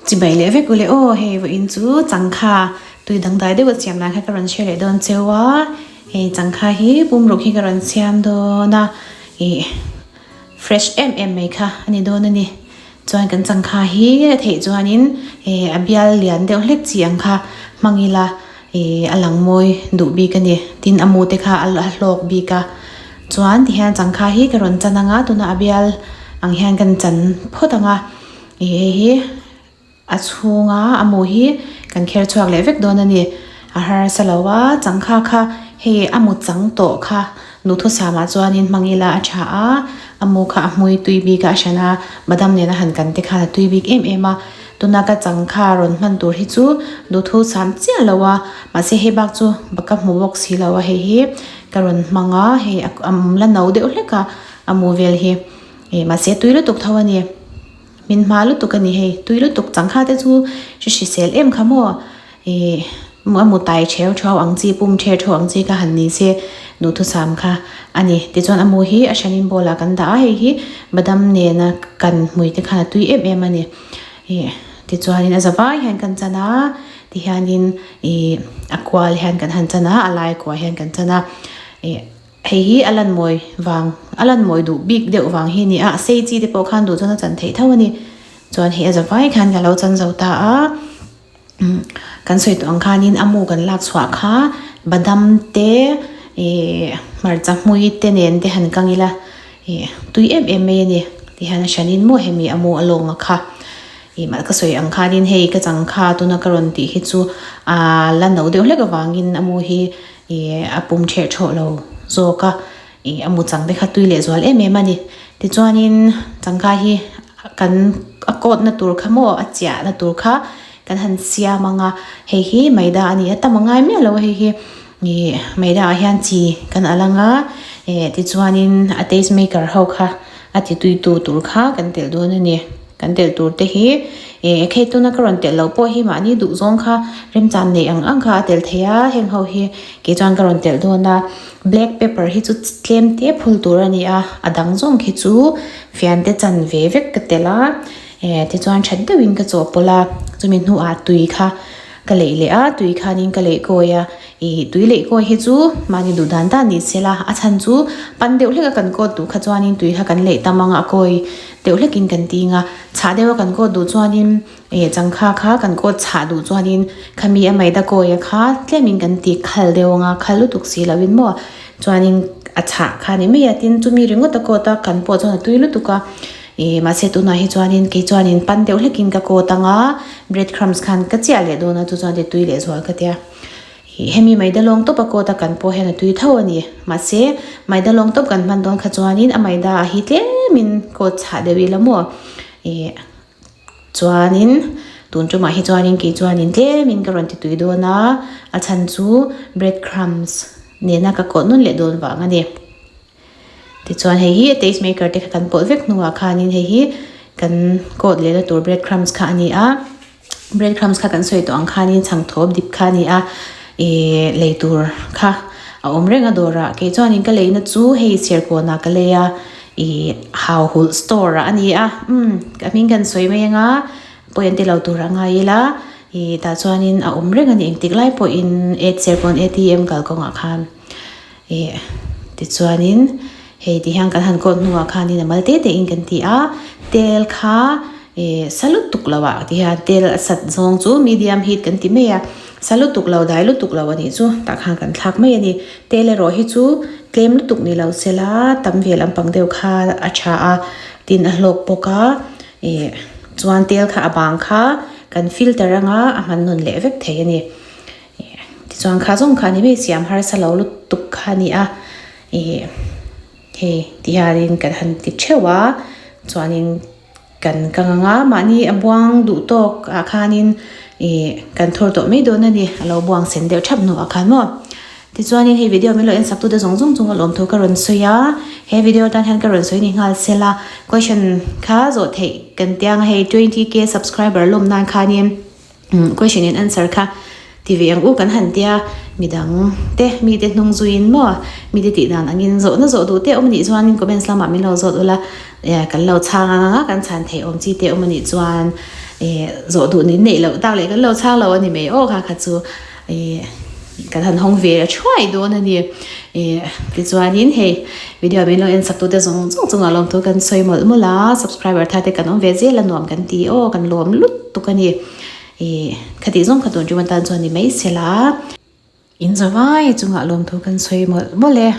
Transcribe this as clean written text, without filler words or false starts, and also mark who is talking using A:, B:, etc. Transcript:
A: Chibai leh vek ule aw, hei vawiin chu changkha tui dangdai deuh a siam lai kha ka rawn share leh dawn cheu a, hei changkha hi pumruk hi ka rawn siam dawn a, ih fresh em em mai kha a ni dawn a ni. Chuan kan changkha hi a theih chuanin ih a bial lian deuh hlek chi ang kha hmang ila ih a lang mawi duh bik a ni. Tin a mu te kha a hlawk bik a, chuan tihian changkha hi ka rawn chan ang a, tunah a bial ang hian kan chan phawt ang a. Ih hei hi a chhunga a mu hi kan kher chhuak leh vek dawn a ni. A harsa lo a, changkha kha hei a mu chang tawh kha duhthusam ah chuanin hmang ila a tha a, a mu kha a hmui tui bik a a hran a, badam nena han kan te khan a tui bik em em a. Tuna ka changkha rawn hman tur hi chu duhthusam chiah lo a, mahse hei bak chu ka hmu bawk si lo a hei hi ka rawn hmang a, hei a la no deuh hlek a, a mu vel hi. Ih mahse tui lutuk tho a ni. Min hma lutuk a ni hei. Tui lutuk changkha te chu hri hrisel em kha maw. Ih a mu tai theu theu ang chi pum the theu ang chi kha han ni se duhthusam kha a ni. Tichuan a mu hi a hranin bowl ah kan dah a hei hi badam nena kan hmui te khan a tui em em a ni. Ih tichuanin a zavai hian kan chan a tihianin ih a kual hian kan han chan a a lai kuah hian kan chan a ih. Hei hi a lan mawi vang, a lan mawi duh bik deuh vang hi a ni a, a sei chi te pawh khan duh chuan a chan theih tho a ni. Chuan hei a za vai khan ka lo chan zo ta a, kan sawi tawh ang khanin a mu kan lak chhuah kha badam te ih hmarcha hmui te nen te han kang ila ih tui em em mai a ni. Tihian a hranin maw hemi a mu a lawng a kha. Ih mah ka sawi ang khanin hei ka chang kha tuna ka rawn tih hi chu aa la no deuh hlek avangin a mu hi Ih a pum ṭheh ṭhawh lo zawk a, ih a mu chang te kha tui leh zual em em a ni. Tichuanin changkha hi kan a coat na tur kha maw a chiah na tur kha kan han siam ang a, hei hi maida a ni a, tam a ngai miah lo a hei hi. Ih maida ah hian chi kan alh ang a, eh tichuanin a taste maker ho kha a ti tui tu tur kha kan telh dawn a ni. Kan telh tur te hi eh khei tuna ka rawn telh loh pawh hi mahni duh zawng kha remchan neih ang ang kha a telh thei a, heng ho hi kei chuan ka rawn telh dawn a, black pepper hi chu tlem te phul tur a ni a, a dang zawng khi chu fian te chan ve vek ka telh a, eh tichuan that deuhin ka chawhpawlh a, chumi hnuah tui kha ka leih leh a, tui khanin ka leih kawi a. Ih tui leh kawi hi chu mahni duh dan dan ni se la, a chhan chu pan deuh hlek a kan kawt duh kha chuanin tui kha kan leih tam ang a, kawi deuh hlekin kan ting a, chhah deuh a kan kawt duh chuanin ih changkha kha kan kawt chhah duh chuanin khami a maida kawi a kha tlemin kan ti khal deuh ang a, khal lutuk si loin maw chuanin a chhah kha ni mai a, tin chumi ringawt a kawt a kan pawh chuan a tui lutuk a, ih mahse tunah hi chuanin kei chuanin pan deuh hlekin ka kawt ang a, bread crumbs khan ka chiah leh dawn a chu chuan ti tui leh zual ka tia. Ih hemi maida lawng tawp a kawt a kan pawh hian a tui tho a ni. Mahse, maida lawng tawp kan hman dawn kha chuanin a maida ah hi tlemin kawt chhah deuh ila maw? Ih chuanin tun tumah hi chuanin kei chuanin tlemin ka rawn ti tui dawn a, a chhan chu bread crumbs nena ka kawh nawn leh dawn vang a ni. Tichuan hei hi a taste maker te kha kan pawlh vek hnuah khanin hei hi kan coat lehna tur bread crumbs kha a ni a, bread crumbs kha kan sawi tawh ang khanin chhangthawp dip kha a ni a, ihh lei tur kha a awm reng a dawrah kei chuanin ka leina chu hei serkawnah ka lei a, ihh hauhulh store ah a ni a, umm ka hming kan sawi mai anga pawi an ti lo tur a ngai ila, ihh tah chuanin a awm reng a ni engtik lai pawhin serkawn atm kalkawngah khan. Ih tichuanin hei ti hian kan han kawt hnuah khanin a mal te te in kan ti a, tel kha ih sa lutuk lo ah ti hian tel a sat zawng chu medium heat kan ti mai a, sa lutuk lo dai lutuk lo a nih chu tah khan kan thlak mai a ni. Tel erawh hi chu tlem lutuk ni lo sela tam ve lampang deuh kha a tha a, tin a hlawk bawk a, ih chuan tel kha a bang kha kan filter anga a hman nawn leh vek thei a ni. Tichuan kha zawng kha a ni mai siam harsa lo lutuk kha a ni a, ih hei tihianin kan han ti theuh a, chuanin kan kang ang a, mahni a buang duh tawk ah khanin ih kan thawr tawh mai dawn a ni, a lo buang sen deuh thap hnuah khan maw. Tichuanin hei video min lo en sak tute zawng zawng chunga lawmthu ka rawn sawi a, he video tan hian ka rawn sawi ni nghal sela, question kha zawh theih kan tiang a hei 20k subscriber lawm nan khanin. Question and answer kha ti ve ang u kan han tia midang te mite hnung zuiin maw mite tih dan angin zawhna zawh duh te awm anih chuanin comments lamah min lo zawt ula kan lo chhang ang a kan chhan theih awm chi te awm anih chuan. Ih zawh duh nin neih loh tak leh kan lo chhang lo a ni mai aw kha kha chu ih kan han hawng ve thuai dawn a ni. Ih tichuanin hei video min lo en sak tute zawng zawng chungah lawmthu kan sawi mawlh mawlh a, subscriber thar te kan awm ve zel a nuam kan ti aw kan lawm lut tuk a ni. Ih khatih zawng kha tun ṭum atan chuan ni mai se la. In zavai chungah lawmthu kan sawi mawlh mawlh e.